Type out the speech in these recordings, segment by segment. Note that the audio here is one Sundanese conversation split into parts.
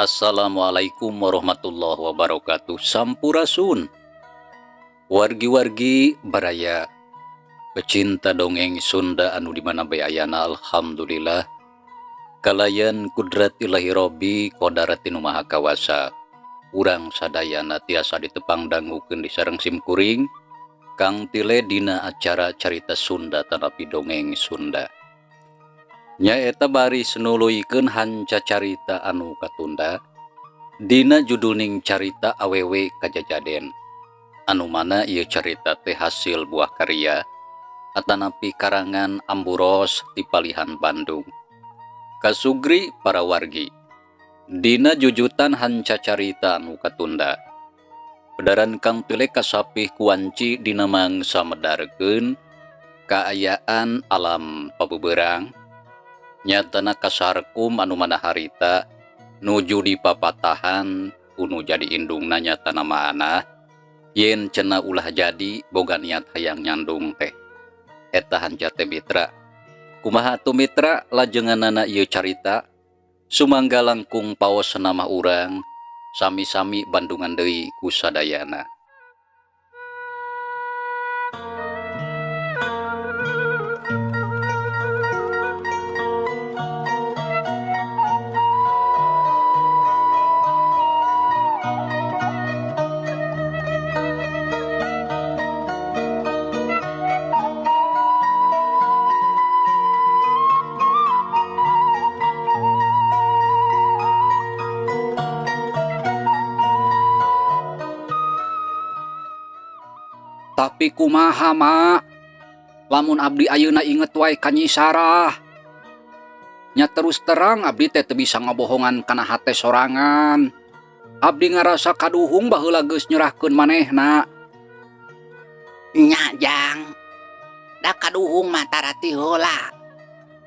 Assalamualaikum warahmatullahi wabarakatuh. Sampurasun wargi-wargi baraya pecinta dongeng Sunda anu di mana bae ayana. Alhamdulillah, kalayan kudrat Ilahi Robbi kodarat nu maha kawasa, urang sadayana tiasa ditepang dangukeun di sareng simkuring Kang Tile dina acara carita Sunda tanapi dongeng Sunda. Nyaeta baris nuluykeun hanca carita anu katunda dina judulning carita Awewe Kajajaden, anu mana ieu carita teh hasil buah karya atanapi karangan Amburos ti palihan Bandung. Kasugri para wargi dina jujutan hanca carita anu katunda, pedaran Kang Tile kasapih kuanci dina mangsa medarkeun kaayaan alam pabeberang, nyatana kasarkum anu mana harita nuju di papatahan unu jadi indungna, nyatana maanah yen cenah ulah jadi boga niat hayang nyandung teh. Eta hanca teh, mitra. Kumaha atuh, mitra, lajenganana ieu carita? Sumangga langkung paos nama urang sami-sami bandungan deui ku sadayana. Tapi kumaha, Mak? Lamun abdi ayeuna inget wae ka Nyi Sarah. Nya terus terang abdi teh teu bisa ngabohongan kana hate sorangan. Abdi ngarasa kaduhung baheula geus nyerahkeun manehna. Nya, Jang. Da kaduhung mah tara ti heula.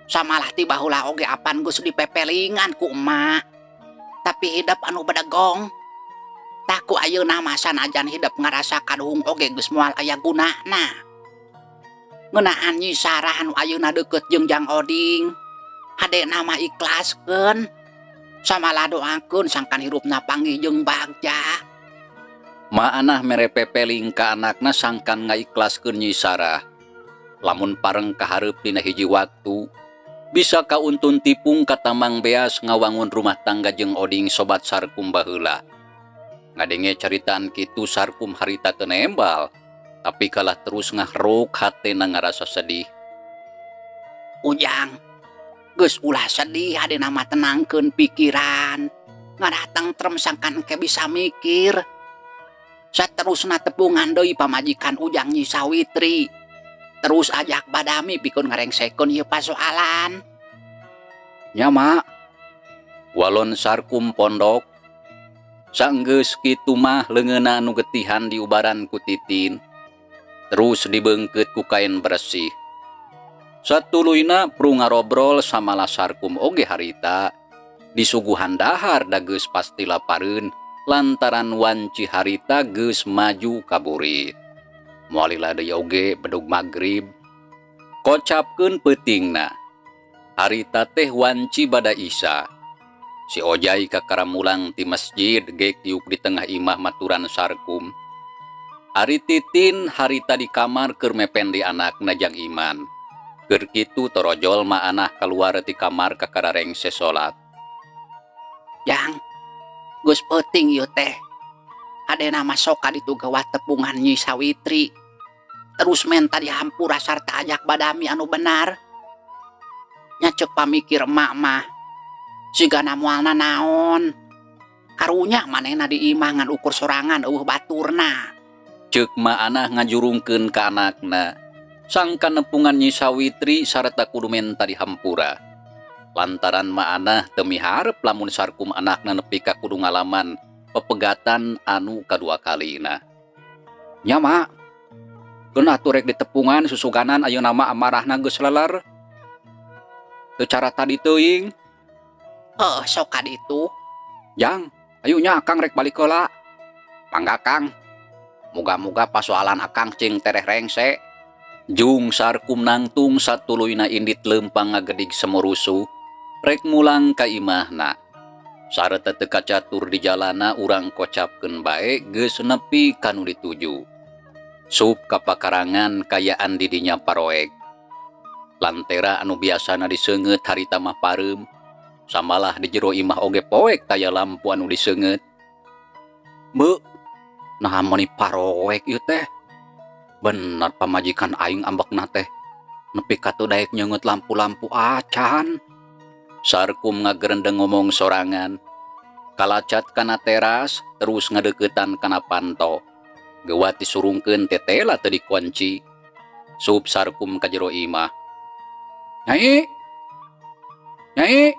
Samalah ti baheula oge apan geus dipepelingan ku emak. Tapi hidep anu bedegong. Tah ku ayeuna mah sanajan hidep ngarasa kaduhung oge geus moal aya gunana. Ngeunaan Nyi Sarah anu ayeuna deukeut jeung Jang Oding. Hadena mah ikhlaskeun. Samalah doakeun sangkan hirupna panggih jeung bagja. Maanah mere pepeling ka anakna sangkan ngaikhlaskeun Nyi Sarah. Lamun pareng kahareup dina hiji waktu bisa kauntun tipung katamang beas ngawangun rumah tangga jeung Oding sobat Sarkum baheula. Ngadenge caritaan kitu, Sarkum harita teu nembal, tapi kalah terus ngahruk hatena ngarasa sedih. Ujang, geus ulah sedih, hadena mah tenangkeun pikiran. Ngarah tentrem sangkan engke bisa mikir. Saterusna tepungan deui pamajikan Ujang, Nyi Sawitri. Terus ajak badami pikeun ngarengsekeun ieu pasoalan. Nya, Mak. Walon Sarkum pondok. Sanggeus kitu mah leungeunna nu getihan diubaran ku Titin. Terus dibeungkeut ku kain bersih. Satuluyna pru ngarobrol samalah Sarkum oge harita disuguhan dahar, da geus pasti lapareun lantaran wanci harita geus maju ka burit. Moal lila deui oge bedug magrib. Kocapkeun peutingna. Harita teh wanci bada Isya. Si Ojai kakara mulang ti masjid gek diuk di tengah imah maturan Sarkum. Ari Titin harita di kamar keur mependi anakna Jang Iman. Keur kitu torojol ma anah keluar ti kamar kakara rengse salat. Jang, geus peuting ieu teh. Hadena mah sok ka ditu gawat tepungan Nyi Sawitri. Terus menta dihampura sarta ajak badami anu benar. Nya ceuk pamikir emak mah. Sigana moal nanaon. Karunya manehna di imah ngan ukur sorangan euweuh baturna. Ceuk ma anah ngajurungkeun ka anakna. Sangkan nepungan Nyi Sawitri sarta kudu menta dihampura. Lantaran ma anah teu miharep lamun Sarkum anakna nepi ka kudu ngalaman pepegatan anu kadua kalina. Nya, Mak. Keun atuh rek ditepungan susuganan ayeuna mah amarahna geus leler. Teu cara tadi teuing. Heuh, sok ka ditu. Jang, ayo nya, Akang rek balik heula. Mangga, Kang. Muga-muga pasoalan Akang cing tereh rengse. Jung Sarkum nangtung satuluyna indit leumpang ngagedig semurusuh rek mulang ka imahna. Sarta teu kacatur di jalana, urang kocapkeun bae, geus nepi ka nu dituju. Sup ka pakarangan, kayaan di dinya paroek. Lantera anu biasana diseungeut harita mah pareum. Samalah di jero imah oge poek, taya lampu anu diseungeut. Beuh, nah meuni paroek ieu teh. Bener pamajikan aing ambekna teh. Nepi ka teu daek nyeungeut lampu-lampu acan. Sarkum ngagerendeng ngomong sorangan. Kalacat kana teras, terus ngadeukeutan kana panto. Gewat disurungkeun, tetela teu dikunci. Sup Sarkum ka jero imah. Nyai! Nyai!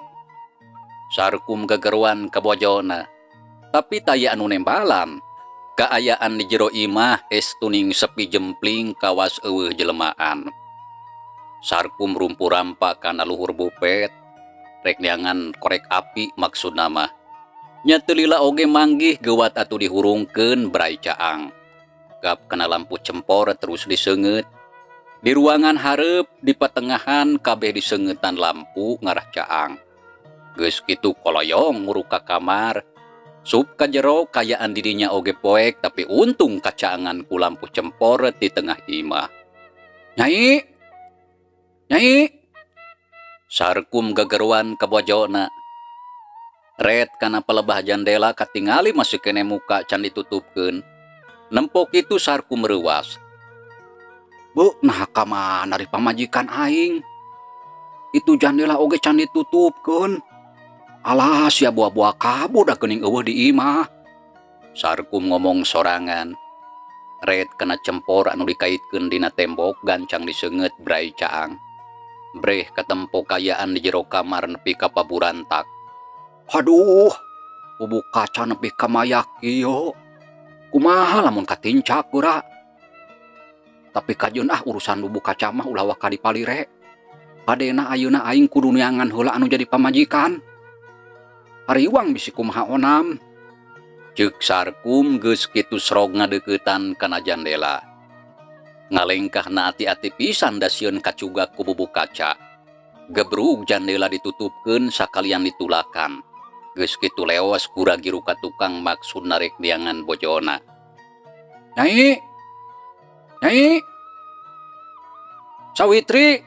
Sarkum gageruan ka bojona. Tapi taya anu nembalan. Kaayaan di jero imah estuning sepi jempling, kawas euweuh jelemaan. Sarkum rumpu rampa kana luhur bupet. Rek neangan korek api maksudna mah. Nya teu lila oge manggih, gewat atuh dihurungkeun bray caang. Gap kana lampu cempor terus diseungeut. Di ruangan hareup, di patengahan, kabeh diseungeutan lampu ngarah caang. Geus kitu koloyong muruk ka kamar. Sup ka jero, kayaan di dinya oge poek, tapi untung kacaangan ku lampu cempor di tengah imah. Nyai! Nyai! Sarkum gageruan ka bojona. Ret kana pelebah jandela katingali masih kene muka can ditutupkeun. Nempok itu Sarkum reuwas. Beuh, nah ka mana ari pamajikan aing? Itu jandela oge can ditutupkeun. Alah, sia buah-buah kabur, da geuning euweuh di imah. Sarkum ngomong sorangan. Ret kana cempor anu dikaitkeun dina tembok, gancang diseungeut bray caang. Breh katempo kayaan di jero kamar nepi ka paburantak. Aduh, bubuk kaca nepi ka mayak kieu. Kumaha lamun katincak geura? Tapi kajeun ah, urusan bubuk kaca mah ulah waka dipalire. Padena ayeuna aing kudu neangan heula anu jadi pamajikan. Hariwang bisi kumaha onam. Ceuk Sarkum, geus kitu srog ngadeuketan kana jandela. Ngalengkahna ati-ati pisan, da sieun kacugak ku bubuk kaca. Gebrug jandela ditutupkeun sakalian ditulakan. Geus kitu leos gura-giru ka tukang, maksudna rek neangan bojona. Nyai! Nyai! Sawitri!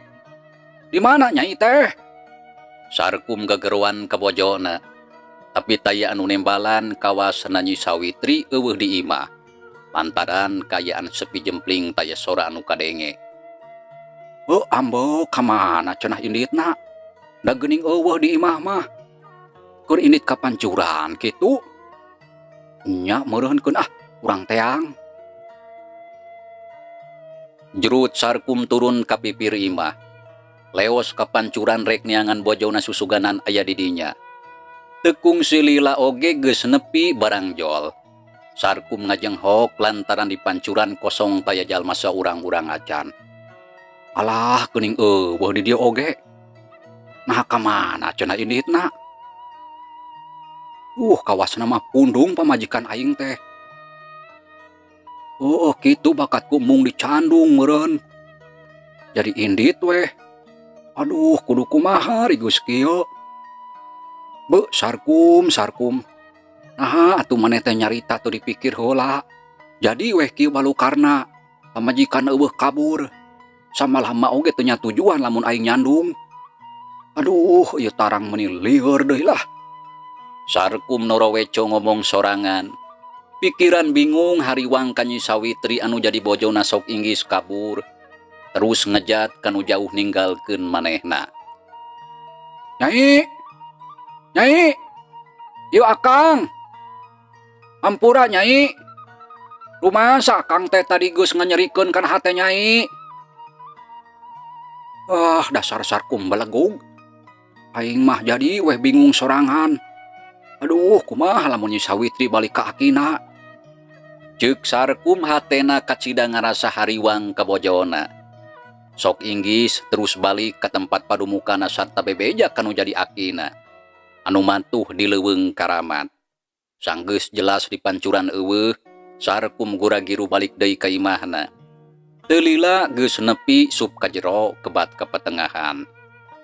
Di mana Nyai teh? Sarkum gageruan ka bojona. Tapi taya anu nembalan, kawas Nyi Sawitri euweuh di imah. Lantaran kayaan sepi jempling, taya sora anu kadenge. Oh, ambek ka mana cenah inditna? Da geuning euweuh di imah mah. Keur indit ka pancuran kitu. Nya meureunkeun ah, urang teang. Jurut Sarkum turun ka pipir imah. Leos ka pancuran rek neangan bojona, susuganan aya di dinya. Teu kungsi lila oge geus nepi barang jol. Sarkum ngajenghok lantaran di pancuran kosong, taya jalma saurang-urang acan. Alah, geuning euweuh di dieu oge. Nah, ka mana cenah inditna? Kawasna mah pundung pamajikan aing teh. Oh, kitu bakatku mung dicandung meureun. Jadi indit weh. Aduh, kudu kumaha ari geus kieu? Beuh, Sarkum, Sarkum. Nah, atuh maneh teh nyarita teu dipikir heula. Jadi weh kieu balukarna. Pamajikan euweuh kabur. Samalah mah oge teu nyatujuan lamun aing nyandung. Aduh, ieu tarang meuni lieur deui lah. Sarkum noroweco ngomong sorangan. Pikiran bingung, hariwang ka Nyi Sawitri anu jadi bojona sok inggis kabur. Terus ngejat kanu jauh ninggalkeun manehna. Nyai! Nyai! Yuk Akang! Ampura, Nyai! Rumasa Akang teh tadi geus nganyerikeun kana hate Nyai. Ah, dasar Sarkum belegug. Aing mah jadi weh bingung sorangan. Aduh, kumaha lamun Nyi Sawitri balik ka akina? Ceuk Sarkum, hatena kacida ngarasa hariwang ka bojona. Sok inggis terus balik ke tempat padumukana sarta bebeja kanu jadi akina. Anu mantuh di leuweung karamat. Sanggeus jelas di pancuran euweuh, Sarkum gura-giru balik deui ka imahna. Teu lila geus nepi, sup ka jero, kebat ka petengahan.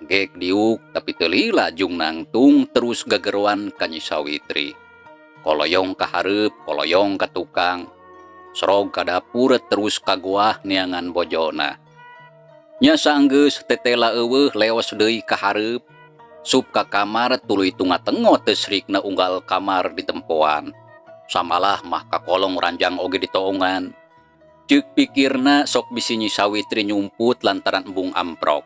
Gek diuk tapi teu lila jung nangtung terus gageroan ka Nyi Sawitri. Koloyong ka hareup, koloyong ka tukang. Sorog ka dapur terus ka goah neangan bojona. Nya saenggeus tetela eueuh leos deui ka hareup. Sup ka kamar tuluy tunga-tengo teu srikna unggal kamar ditempoan. Samalah mah kakolong ranjang oge ditoongan. Ceuk pikirna sok bisi Nyi Sawitri nyumput lantaran embung amprok.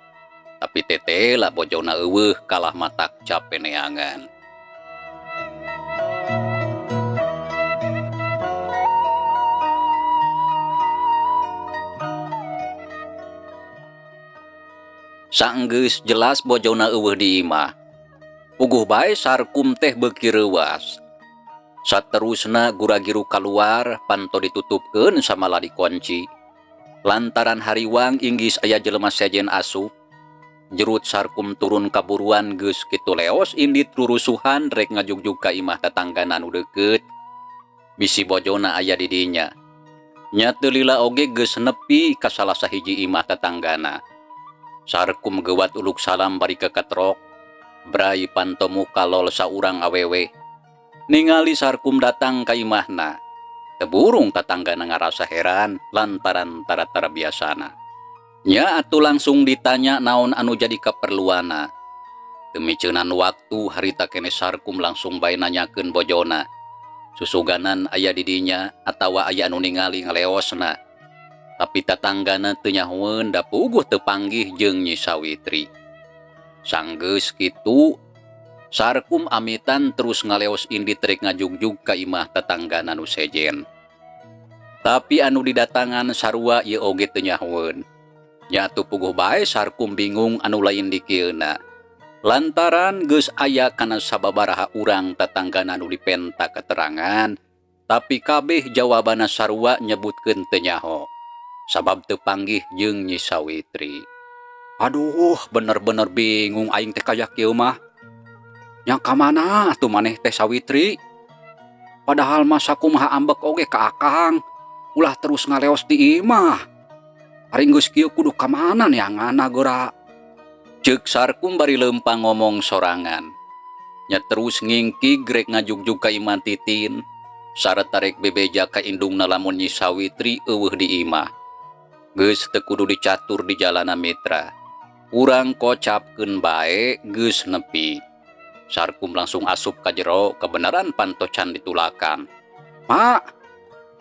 Tapi tetela bojona eueuh kalah matak cape neangan. Saenggeus jelas bojona eueuh di imah. Puguh bae Sarkum teh beuki reuas. Saterusna gura-giru kaluar panto ditutupkeun samalah dikunci. Lantaran hariwang inggis aya jelema sejen asup. Jerut Sarkum turun kaburuan geus kitu leos indit rurusuhan rek ngajugjug ka imah tatanggana anu deukeut. Bisi bojona aya di dinya. Nya teu lila oge geus nepi ka salah sahiji imah tatanggana. Sarkum geuwat uluk salam bari kakatrok. Brai panto muka lol saurang awewe. Ningali Sarkum datang ka imahna. Teburung tatanggana ngarasa heran lantaran tara-tara biasana. Nya atuh langsung ditanya naon anu jadi kaperluana. Demi ceunan waktu harita kene Sarkum langsung bae nanyakeun bojona. Susuganan aya di dinya atawa aya anu ningali ngaleosna. Tapi tatanggana teu nyahoeun da puguh teu panggih jeung Nyi Sawitri. Sanggeus kitu Sarkum amitan terus ngaleos indit rek ngajugjug ka imah tatanggana nu sejen. Tapi anu didatangan sarua ieu oge teu nyahoeun. Nya atuh puguh bae Sarkum bingung anu lain dikieuna. Lantaran geus aya kana sababaraha urang tatanggana nu dipenta keterangan, tapi kabeh jawabanna sarua nyebutkeun teu nyaho. Sabab teu panggih jeung Nyi Sawitri. Aduh, bener-bener bingung aing teh kaya kieu mah. Nya ka mana atuh maneh teh Sawitri? Padahal masa kumaha ambek oge ka akang, ulah terus ngaleos di imah. Ari geus kieu kudu ka mana neanganna geura? Ceuk Sarkum bari leumpang ngomong sorangan. Nya terus ngingkig rek ngajugjug ka imah Titin, sarta rek bebeja ka indungna lamun Nyi Sawitri eueuh di imah. Geus teu kudu dicatur di jalana mitra. Urang kocapkeun bae geus nepi. Sarkum langsung asup ka jero kebenaran pantocan ditulakan. Mak,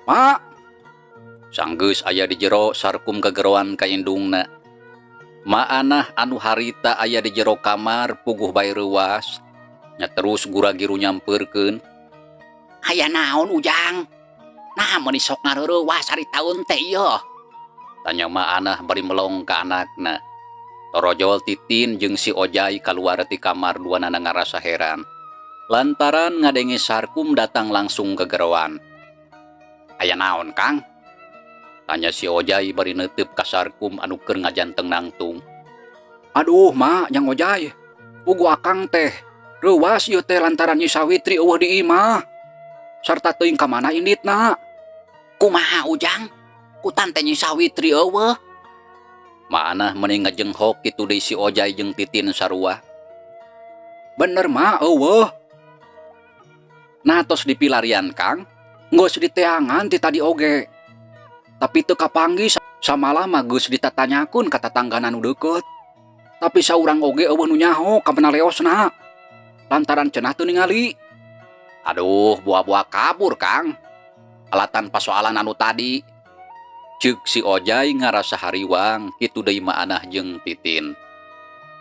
mak. Sanggeus aya di jero Sarkum kageroan ka indungna. Maanah anu harita aya di jero kamar puguh bae reuas. Nya terus gura-giru nyampeurkeun. Aya naon Ujang? Nah meuni sok ngareurewas ari taun teh ieu. Tanya Maanah bari melong ka anakna. Torojol Titin jeung si Ojai kaluar ti kamar duanana ngarasa heran. Lantaran ngadenge Sarkum datang langsung ke geroan. Aya naon Kang? Tanya si Ojai bari neuteup ka Sarkum anu keur ngajanteng nangtung. Aduh mak, Jang Ojai. Puguh akang teh reuas ieu teh lantaran Nyi Sawitri eueuh di imah. Sarta teuing ka mana inditna? Kumaha Ujang? Kutan teh Nyi Sawitri eueuh. Maanah meni ngajenghok kitu deui si Ojai jeung Titin sarua. Bener mak eueuh. Nah tos dipilarian Kang, geus diteangan ti tadi oge. Tapi teu kapanggih samalah mah geus ditatanyakeun ka tatanggana nu deukeut. Tapi saurang oge eueuh nu nyaho ka mana leosna. Lantaran cenah teu ningali. Aduh, buah-buah kabur Kang. Alatan pasoalan anu tadi. Ceuk si Ojai ngarasa hariwang kitu deui Maanah jeung Titin.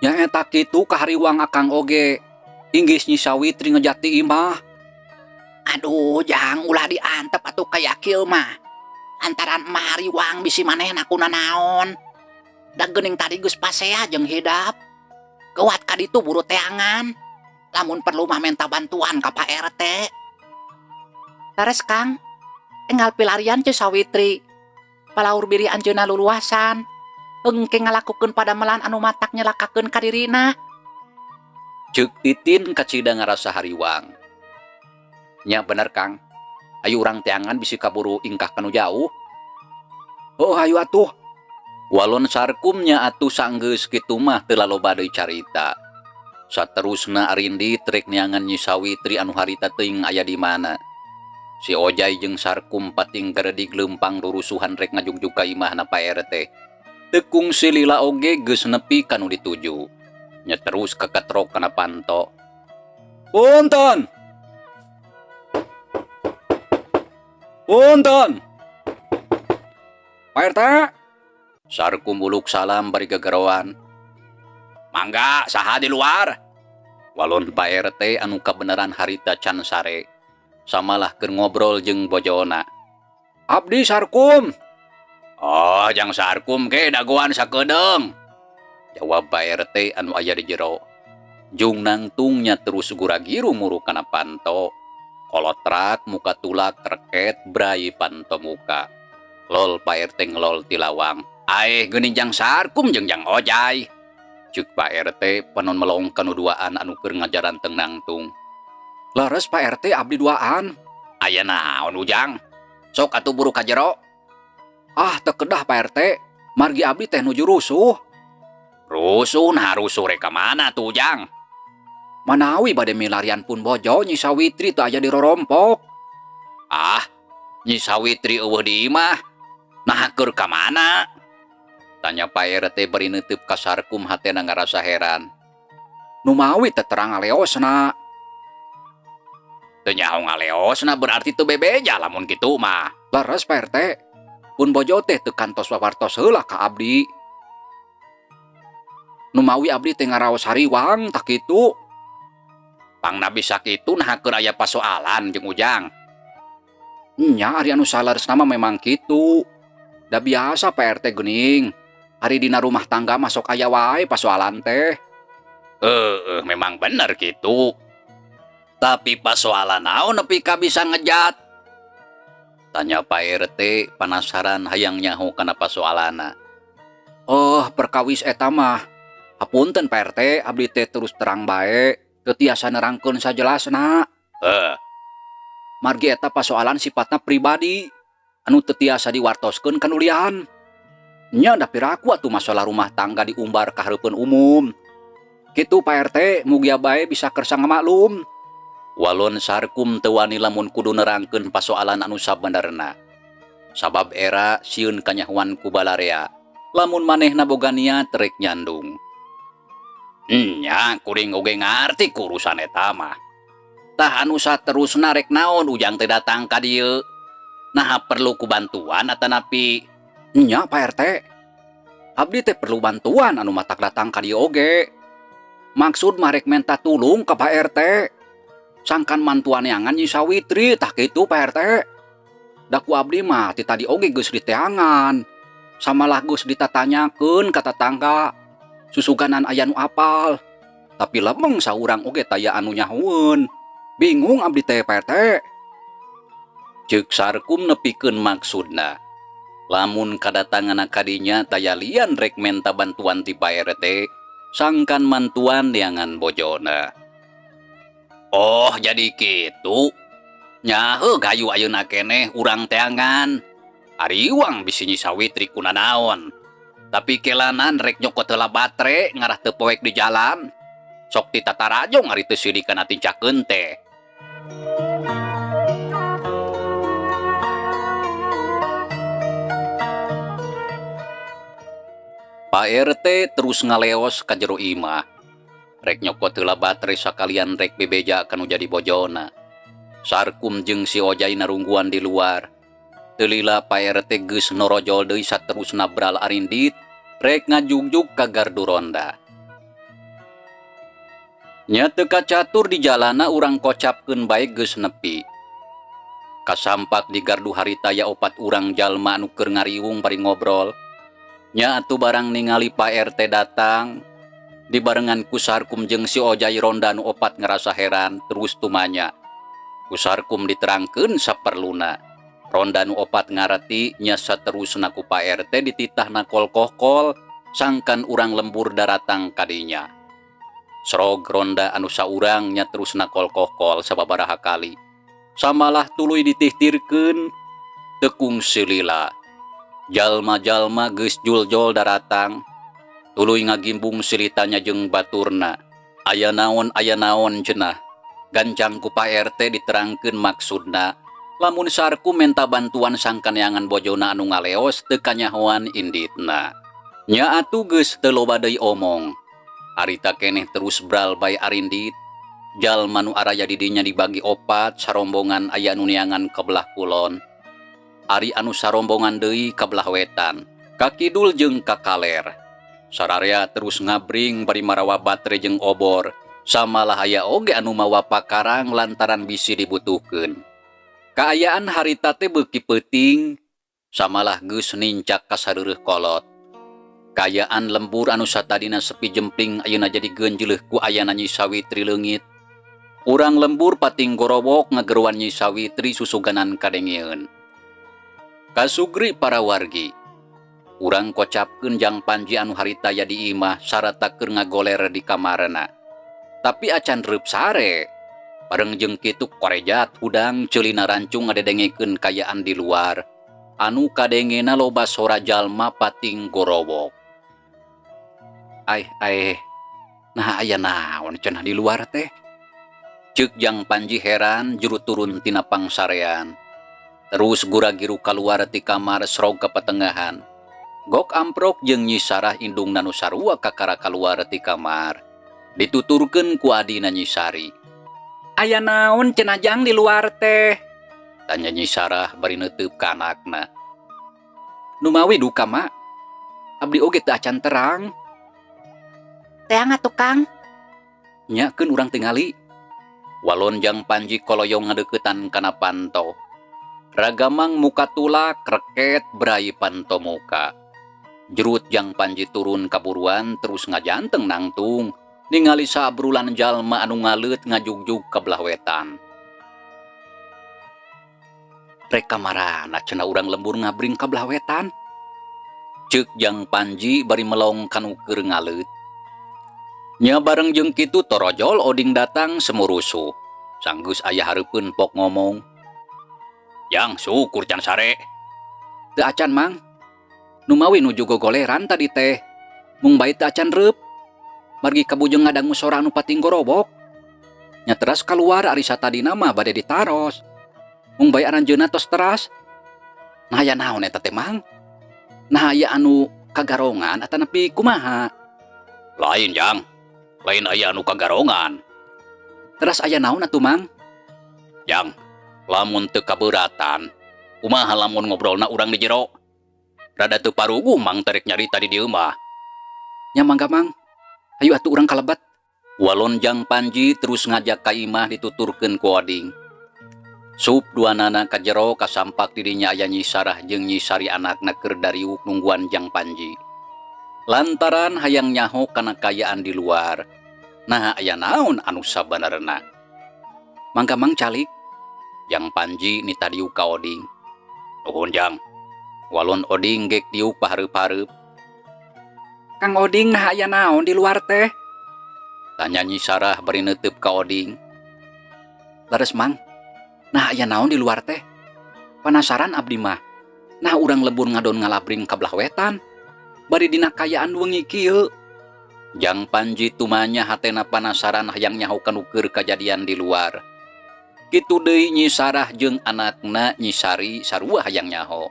Nya eta kitu kahariwang akang oge. Inggis Nyi Sawitri ngejati imah. Aduh, Jang ulah diantep atuh kaya kieu mah. Lantaran emak hariwang bisi manehna kunanaon. Da geuning tadi geus pasea jeung hidap. Geuwat ka ditu buru teangan. Lamun perlu mah minta bantuan ka Pak RT. Teres Kang, enggal pilarian Nyi Sawitri. Palaur biri anjeunna luluasan. Engke ngalakukeun padamelan anu matak nyelakakeun ka dirina. Ceuk Titin kacida ngarasa hariwang. Nya bener Kang. Ayo urang teangan bisi kaburu ingkah kanu jauh. Oh ayo atuh. Walon Sarkum nya atuh sanggeus kitu mah teu laloba deui carita. Saterusna arindit rek neangan Nyi Sawitri anu harita teuing aya di mana. Si Ojai jeung Sarkum pating garedig leumpang rurusuhan rek ngajugjug ka imahna Pak RT. Teu kungsi lila oge geus nepi ka nu dituju. Nya terus kaketrok kana panto. Punten. Punten. Pak RT. Sarkum uluk salam bari gegeroan. Mangga saha di luar? Walon Pak RT anu kabeneran harita can sare. Samalah keur ngobrol jeung bojona. Abdi Sarkum. Oh, jang Sarkum ge dagoan sakedeung. Jawab Pak RT anu aya di jero. Jung nangtungnya terus guragiru muru kana panto. Kolotrak muka tulak reket brai panto muka. Lol Pak RT ngelol tilawang. Aeh geuning jang Sarkum jeung jang Ojai. Cuk Pak RT panon melong kanu duaan anu keur ngajaran teng nangtung. Leres Pak RT abdi duaan. Aya naon Ujang? Sok atuh buru ka jero. Ah teu kedah Pak RT, margi abdi teh nuju rusuh. Rusuh nah rusuh rek ka mana tuh Ujang? Manawi bade milarian pun bojo Nyi Sawitri teu aya di rorompok. Ah, Nyi Sawitri eueuh di imah. Nah keur ka mana? Tanya Pak RT bari neuteub ka Sarkum hatena ngarasa heran. Numawi teu terang ngaleosna. Teu nyaho ngaleosna berarti teu bebeja lamun kitu mah. Leres Pak RT. Pun bojo teh teu kantos wawartos heula ka abdi. Numawi abdi teh ngaraos hariwang tak kitu. Pangna bisa kitu nah keur aya pasoalan jeung Ujang. Nya ari anu saleresna mah memang kitu. Da biasa Pak RT geuning. Ari dina rumah tangga masuk aya wae pasoalan teh. Heeh, memang bener kitu. Tapi pasoalan naon nepi ka bisa ngejat? Tanya Pak RT penasaran hayang nyaho kana pasoalanna. Oh, perkawis eta mah. Hapunten Pak RT, abdi teh terus terang bae, teu tiasa nerangkeun sajelasna. Heuh. Margi eta pasoalan sifatna pribadi anu teu tiasa diwartoskeun ka nu lian. Nya da piraku atuh masalah rumah tangga diumbar ka hareupeun umum. Kitu Pak RT, mugia bae bisa kersa ngamaklum. Walon Sarkum teu wani lamun kudu nerangkeun pasoalan anu sabenerna. Sabab era sieun kanyahoan ku balarea. Lamun manehna boga niat rek nyandung. Nya kuring oge ngarti ku urusan eta mah. Tah anu saterusna rek naon Ujang teh datang ka dieu? Naha perlu ku bantuan atanapi? Nya Pak RT. Abdi teh perlu bantuan anu matak datang ka dieu oge. Maksud mah rek menta tulung ka Pak RT. Sangkan mantuan neangan Nyi Sawitri tah kitu Pak RT. Da ku abdi mah ti tadi oge geus diteangan. Samalah geus ditatanyakeun ka tatangga. Susuganan aya nu apal. Tapi lemeng saurang oge taya anu nyahoeun. Bingung abdi teh Pak RT. Ceuk Sarkum nepikeun maksudna. Lamun kadatangan kadinya taya lian rek menta bantuan ti Pak RT, sangkan mantuan neangan bojona. Oh, jadi kitu. Nyaho gayu ayeuna keneh urang teangan. Ariwang bisi Nyi Sawitri kunanaon. Tapi kelanan rek nyokot heula batre ngarah teu poek di jalan. Sok titatarajong ari teu sidik kana tincakeun teh. Pak RT terus ngaleos ka jero imah. Rek nyokot heula batre sakalian rek bebeja kanu jadi bojona. Sarkum jeung si Ojai narungguan di luar. Teu lila Pak RT geus norojol deui saterusna bral arindit rek ngajugjug ka gardu ronda. Nya teu kacatur di jalana urang kocapkeun bae geus nepi. Kasampak di gardu harita ya opat urang jalma anu keur ngariung bari ngobrol. Nya atuh barang ningali Pak RT datang dibarengan ku Sarkum jeung si Ojai ronda nu opat ngerasa heran terus tumanya. Ku Sarkum diterangkeun saperluna. Ronda nu opat ngareti nya saterusna ku Pak RT dititahna kol-kokol sangkan urang lembur daratang kadinya. Srog ronda anu saurang nya terusna kol-kokol sababaraha kali. Samalah tuluy ditihtirkeun tekung silila. Jalma-jalma geus juljol daratang, tuluy ngagimbung silitanya jeung baturna. Aya naon, aya naon cenah. Gancang ku Pak RT diterangkeun maksudna. Lamun Sarku menta bantuan sangkan neangan bojona anu ngaleos teu kanyahoan inditna. Nya atuh geus teu loba deui omong. Harita keneh terus bral bae arindit. Jalma nu araya di dinya dibagi opat, sarombongan aya anu neangan ka belah kulon. Ari anu sarombongan deui ka belah wetan, ka kidul jeung ka kaler. Sararea terus ngabring bari marawa batre jeung obor. Samalah aya oge anu mawa pakarang lantaran bisi dibutuhkeun. Kaayaan harita teh beuki peuting, samalah geus nincak ka sareureuh kolot. Kaayaan lembur anu satadina sepi jempling ayeuna jadi genjeleuh ku ayana Nyi Sawitri leungit. Urang lembur pating gorowok ngageruan Nyi Sawitri susuganan kadengeun. Kasugri para wargi. Urang kocapkeun Jang Panji anu harita aya di imah sarata keur ngagoler di kamarna. Tapi acan reup sare. Bareng jeung kitu korejat hudang ceulina rancung ngadedengekeun kaayaan di luar. Anu kadengena loba sora jalma pating gorowok. Aih aih, nah aya naon cenah di luar teh? Ceuk Jang Panji heran juru turun tina pangsarean. Terus gura-giru kaluar ti kamar srog ka petengahan. Gok amprok jeung Nyi Sarah indungna nu sarua kakara kaluar ti kamar. Dituturkeun ku adina Nyi Sari. Aya naon cenah Jang di luar teh? Tanya Nyi Sarah bari neuteub ka anakna. Numawi duka mak? Abdi oge teu acan terang. Teang atuh Kang. Nya keun urang tingali. Walon Jang Panji koloyong ngadeuketan kana panto. Ragamang muka tulak reket brai panto muka. Jerut Jang Panji turun kaburuan terus ngajanteng nangtung. Ningali sabrulan jalma anu ngaleut ngajugjug ka belah wetan. Rek kamarana cenah urang lembur ngabring ka belah wetan? Ceuk Jang Panji bari melong kanu keur ngaleut. Nya bareng jeung kitu torojol Oding datang semurusuh. Sanggeus aya hareupeun pok ngomong. Jang syukur can sare. Teu acan Mang. Numawi nuju gogoleran tadi teh. Mung bae teu acan reup. Margi kabujeng ngadangu sora anu pating gorobok. Nya teras kaluar ari satadina mah bade ditaros. Mung bae aranjeunna tos teras. Nah aya naon eta teh Mang? Nah aya anu kagarongan atanapi kumaha? Lain Jang. Lain aya anu kagarongan. Teras aya naon atuh Mang? Jang, lamun teu kaberatan, kumaha lamun ngobrolna urang di jero? Rada teu paruguh Mang terek nyarita di dieu mah. Nya mangga Mang. Hayu atuh urang kalebet. Walon Jang Panji terus ngajak ka imah dituturkeun ku Oding. Sup duanana ka jero kasampak di dinya aya Nyi Sarah jeung Nyi Sari anakna keur dariuk nungguan Jang Panji. Lantaran hayang nyaho kana kaayaan di luar. Nah aya naon anu sabenerna? Mangga Mang calik. Jang Panji nita diuk ka Oding. Nuhun Jang. Walon Oding gek diuk pahareup-hareup. Kang Oding nah aya naon di luar teh? Tanya Nyi Sarah bari neuteub ka Oding. Leres Mang. Nah aya naon di luar teh? Penasaran abdi mah. Nah urang lembur ngadon ngalabring ka belah wetan. Bari dina kaayaan wengi kieu. Jang Panji tumanya hatena panasaran hayang nyaho kanu keur kajadian di luar. Kitu deui Nyi Sarah jeung anakna Nyi Sari sarua hayang nyaho.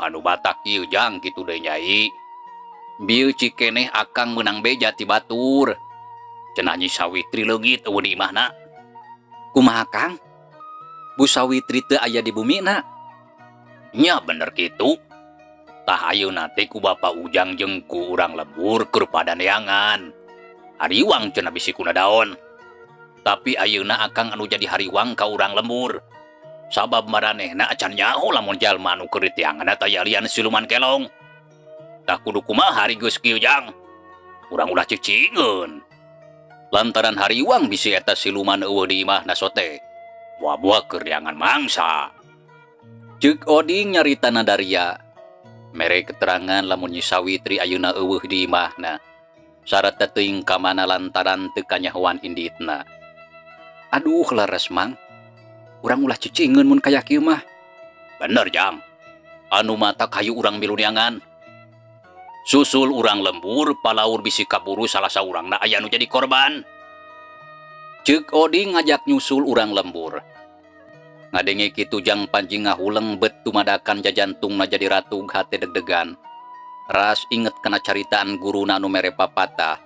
Anu batak ieu Jang kitu deui Nyai. Bieu cikeneh akang meunang beja ti batur. Cenah Nyi Sawitri leungit eueuh di imahna. Kumaha Kang? Bu Sawitri teu aya di bumina? Nya bener kitu. Tah ayeuna teh ku Bapak Ujang jeung ku urang lembur keur pada neangan. Hariwang cenah bisi kuna daon. Tapi ayeuna akang anu jadi hariwang ka urang lembur. Sabab maranehna acan nyaho lamun jalma anu keur diteangan teh lian siluman kelong. Tah kudu kumaha ari geus kieu Jang? Urang ulah cicingeun. Lantaran hariwang bisi eta siluman eueuh di imahna sote. Buah-buah keur neangan mangsa. Ceuk Oding nyarita nadaria. Mere keterangan lamun Nyi Sawitri ayeuna eueuh di imahna. Sarata teuing ka mana lantaran teu kanyahoan inditna. Aduh leres Mang. Urang ulah cicingeun mun kaya kieu mah. Bener Jang. Anu matak hayu urang milu neangan. Susul urang lembur palaur bisi kaburu salah saurangna aya nu jadi korban. Ceuk Oding ngajak nyusul urang lembur. Ngadenge kitu Jang Panji ngahuleng bet dumadakan jajantungna jadi ratug hate deg-degan. Ras inget kana caritaan guruna anu mere papatah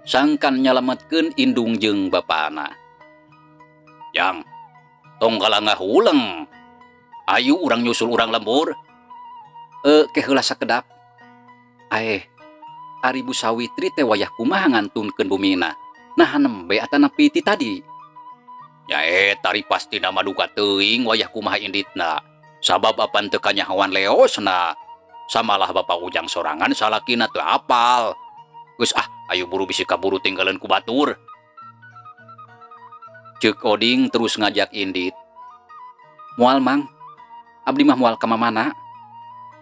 sangkan nyalametkeun indung jeung bapana. Jang, tong kalah ngahuleng. Ayu urang nyusul urang lembur. Ke heula sakedap. Aeh, ari Bu Sawitri teh wayah kumaha ngantunkeun bumina? Nah nembe atanapi ti tadi? Nya eta ari pastina mah duka teuing wayah kumaha inditna. Sabab apan teu kanyahoan leosna. Samalah Bapak Ujang sorangan salakina teu apal. Geus ah, ayo buru bisi kaburu tinggalan ku batur. Ceuk Oding terus ngajak indit. Moal, Mang, abdi mah moal ka mamana.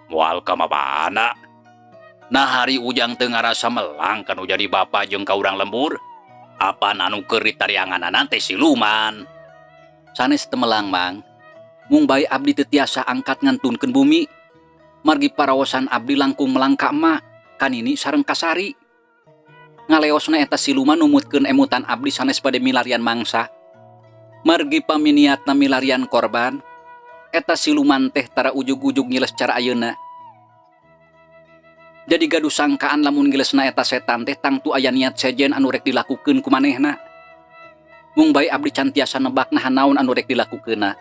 Moal ka mamana? Nah ari Ujang teu ngarasa melang kanu jadi bapa jeung ka urang lembur. Apan anu keur ditarianganana teh siluman. Sanes teu melang, Mang. Mung bae abdi teu tiasa angkat ngantunkeun bumi. Margi paraosan abdi langkung melang ka emak, ka Nini sareng ka Sari. Ngaleosna eta siluman numutkeun emutan abdi sanes bade milarian mangsa. Margi paminiatna milarian korban, eta siluman teh tara ujug-ujug ngiles cara ayeuna. Jadi gaduh sangkaan lamun ngilesna eta setan teh tangtu aya niat sejen anu rek dilakukeun ku manehna. Mung bae abdi can tiasa nebak naha naon anu rek dilakukeunna.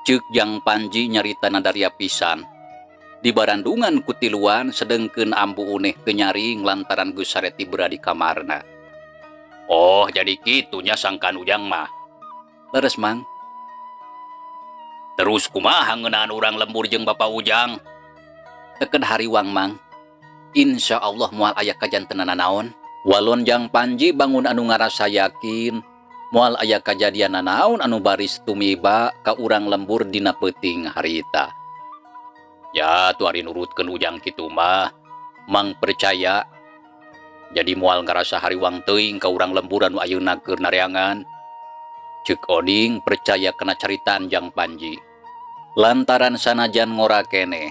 Ceuk Jang Panji nyarita nadaria pisan. Di barandungan kutiluan sedengkeun Ambu Uneh teu nyaring lantaran geus sare tibra di kamarna. Oh, jadi kitunya sangkan Ujang mah. Leres, Mang. Terus kumaha ngeunaan urang lembur jeung Bapak Ujang? Teked hariwang, Mang. Insya Allah moal aya kajantenan naon. Walon Jang Panji bangun anu ngarasa yakin moal aya kajadian naon anu baris tumiba ka urang lembur dina peuting harita. Ya tuh ari nurutkeun Ujang kitu mah, Mang percaya. Jadi moal ngarasa hariwang teuing ka urang lembur anu ayeuna keur nareangan. Ceuk Oding percaya kana caritaan Jang Panji. Lantaran sanajan ngora keneh,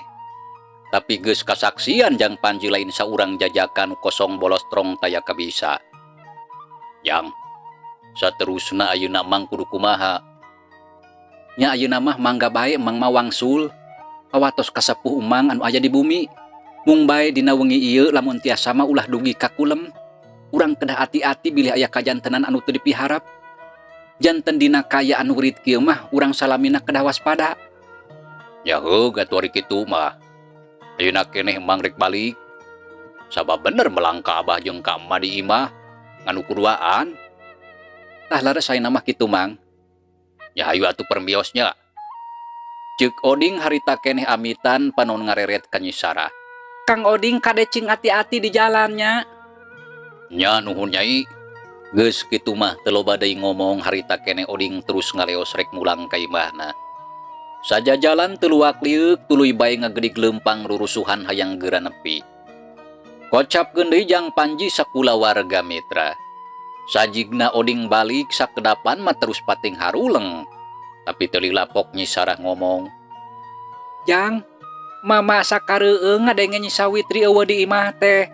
tapi geus kasaksian Jang Panji lain saurang jajakan kosong bolos trong taya kabisa. Jang, saterusna ayeuna Mang kudu kumaha? Nya ayeuna mah mangga bae Mang mah wangsul. Pawatos ka sepuh Umang anu aya di bumi. Mung bae dina wengi ieu lamun tiasa mah ulah dugi ka kulem. Urang kedah ati-ati bilih aya kajantenan anu teu dipiharap. Janten dina kaya anu rit kieu mah urang salamina kedah waspada. Ya heug atuh ari kitu mah. Ayeuna keneh Mang rek balik. Sabab bener melang ka abah jeung ka emak di imah nganu kuduaan. Tah leres ayeuna mah kitu, Mang. Ya hayu atuh permiosnya. Ceuk Oding harita keneh amitan panon ngareret ka Nyi Sarah. Kang Oding kade cing ati-ati di jalannya. Nya nuhun Nyai. Geus kitu mah teu loba deui ngomong harita keneh Oding terus ngaleos rek mulang ka imahna. Sajajalan teu luak lieuk tuluy bae ngagedig leumpang rurusuhan hayang geura nepi. Kocapkeun deui Jang Panji sakulawarga mitra. Sajigna Oding balik sakedapan mah terus pating haruleng. Tapi teu lapok Nyi Sarah ngomong. Jang, mama asa kareueung ngadenge Nyi Sawitri eueuh di imah teh.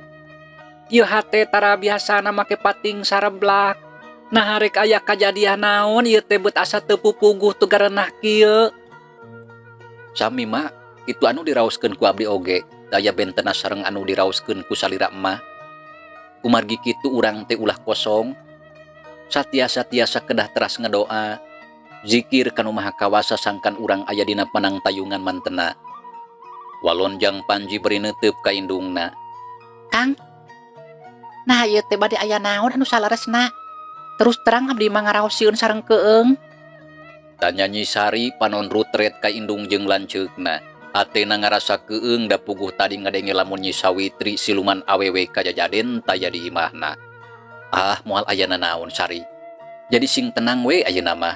Ieu hate tara biasana make pating sareblak. Nah rek aya kajadian naon ieu teh beut asa teu pupuguh teu garenah kieu. Sami mak, kitu anu diraoskeun ku abdi oge, daya bentena sareng anu diraoskeun ku salira emak. Kumargi kitu urang teh ulah kosong. Satiasa-tiasa kedah teras ngedoa. Zikir kanu Maha Kawasa sangkan urang aya dina panang tayungan mantena. Walon Jang Panji beri neuteub ka indungna. Kang, nah ieu teh bade aya naon anu saleresna? Terus terang abdi mah ngaraos sieun sareng keung. Tanya Nyi Sari panon rutret ka indung jeung lanceukna. Hatena ngarasa keung da puguh tadi ngadenge lamun Nyi Sawitri siluman awewe kajajaden taya di imahna. Ah, moal aya nanaon Sari. Jadi sing tenang we ayeuna mah.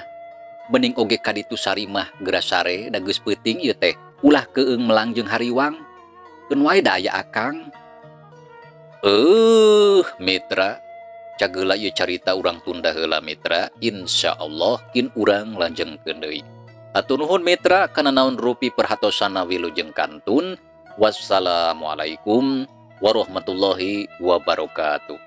Bening oge kaditu Sari mah geura sare da geus peuting ieu teh. Ulah keung melang jeung hariwang. Keun wae da aya akang. Mitra, cageula ieu carita urang tunda heula mitra, insyaallah kin urang lanjengkeun deui. Hatur nuhun, mitra, kana naon rupi perhatosana. Wilujeng kantun. Wassalamualaikum warahmatullahi wabarakatuh.